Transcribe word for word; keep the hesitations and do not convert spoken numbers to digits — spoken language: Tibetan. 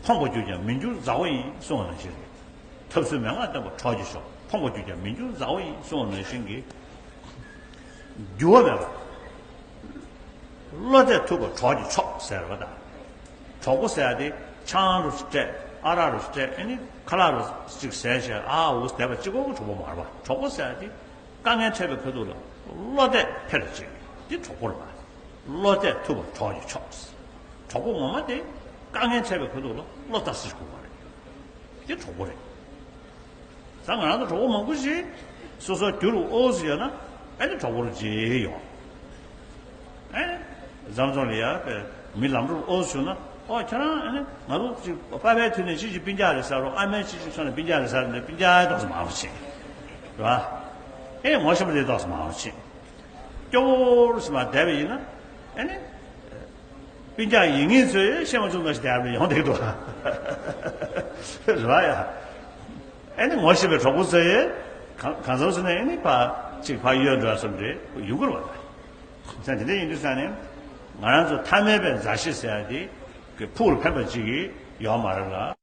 ཕོངས་པར་གྱུར་ཀྱང་མི་འགྱུར་མཛའ་བོ་ཡིན་གསུངས་པ་ནང་བཞིན་རེད། ཐབས་ཚུལ་མན་ངག་བསྟན་པ་གྲོགས་ཀྱི་མཆོག་ཕོངས་པར་གྱུར་ཀྱང་མི་འགྱུར་མཛའ་བོ་ཡིན་གསུངས་པ་ནང་བཞིན་གྱི། འགྱུར་བ་མེད་པ། བློ་གཏད་ཐུབ་པ་གྲོགས་ཀྱི་མཆོག་ཟེར་བ་དང་། གྲོགས་པོ་ཟེར་ཡ་དེ་ཆང་རུ་སྤྲད་ཨ་རག་རུ་སྤྲད་ཨ་ནི་ཁ་ལག་རུ་ཅིག་ཟས་བྱས་ཨ་འུ་བསྡད་པ་གཅིག་པོ་གི་གྲོགས་པོ་མ་རེད་པ། གྲོགས་པོ་ཟེར་ཡ་དེ་དཀའ་ངལ་འཕྲད་པའི་ཁ་ཐུག་ལ་བློ་གཏད་ཕེ་ལ་བྱེད་ཀྱི་དེ་གྲོགས་པོ་རེད་པ། བློ་གཏད་ཐུབ་པ་གྲོགས་ཀྱི་མཆོག་གྲོགས་པོ་ངོ་མ་དེ་དཀའ་ངལ་འཕྲད་པའི་ཁ་ཐུག་ལ་བློ་ལྟ་སྲིད་དགོས་པ་རེད། དེ་གྲོགས་པོ་རེད། ད་ང་རང་ཚོ་གྲོགས་པོ་མང་པོ་ཞིག་སོ་སོ་རྒྱུ་རུ་ཨོ་ཟི་ཡོད་ན་ཨ་ནི་གྲོགས་པོ་རུ་བརྗེ་ཡོང་། ཨ་ནི་འཛམ་བཟུང་ལ་ཡ་པའི་མི་ལམ་འགྲོ་ཨོ་ཟི་བྱུང་ན་ཨོ་ཁྱེད་རང་ཨ་ནི་ང་ཚོ་ཅིག་པ་ཕའི་དུས་ནས་ཅི་ཞིག་སྤུན་ཀྱག་རེད་ཟེར་རོ། ཨ་མའི་ཅི་ཞིག་སོང་ནས་སྤུན་ཀྱག་རེད་ཟེར་ནས་སྤུན་ཀྱག་ཏོག་ཙམ་མང་པོ་ཕྱིན་རེད་པ། ཨེ་ངོ་ཤེས་པ་དེ་ཏོག་ཙམ་མང་པོ་ཕྱིན། སྐྱོ་བོ་རུ་སི་མ་བསྡད་པ་ཡིན་ན་ཨ་ནི། སྤུན་ཀྱག་ཡིན་ངེས་ཚོས་ཤེས་མ་བྱུང་ན་ཞིག་དེ་ཡོང་བསྡད་འདུག་རེད་པ་ཡ། ཨ་ནི་ངོ་ཤེས་པའི་གྲོགས་པོ་ཚོས་གང་གང་འཚམ་ཟེར་ན་ཨ་ནི་ཕ་གཅིག་ཕ་ཡོད་འགྲོ་བསམ་རེད་ཡོང་གི་རེད་པ། ད་དེ་འདྲ་ཡིན་དུས་ས་ནས་ང་རང་ཚོ་ཐ་མལ་པའི་མཛའ་བཤེས་ཟེར་ཡ་དེ་གི་ཕུགས་ལ་ཕན་པ་ཅིག་ཡོད་མ་རེད་ལ།